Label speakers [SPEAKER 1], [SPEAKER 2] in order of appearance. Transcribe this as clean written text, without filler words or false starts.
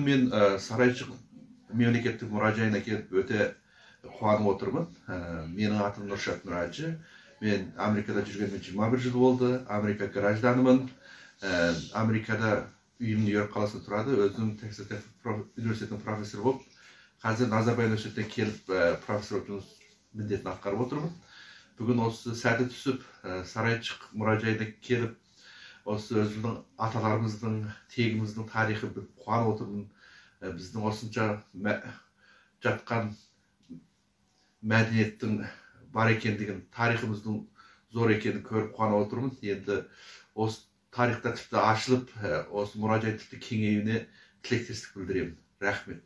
[SPEAKER 1] Бүгін мен Сарайшық мемлекеттік мұражайына келіп өте қуанып отырмын. Менің атым Нұршат Нұраджи. Мен Америкада жүргеніме 21 жыл болды. Америка гражданымын. Америкада үйім Нью-Йорк қаласында тұрады. Өзім Тексас университетінің профессоры болып, қазір Назарбаев университетіне келіп профессор болып жұмыс міндетін атқарып отырмын. Бүгін осы сәті түсіп, Сарайшық мұражайына келіп, осы өзімнің аталарымыздың, тегіміздің тарихы біліп қуанып отырмын. Біздің осынша жатқан мәдениеттің бар екендігін, тарихымыздың зор екенін көріп қуанып отырмын. Енді осы тарихта тіпті ашылып, осы мұражай тіпті кеңеюіне тілектестік білдіремін. Рахмет.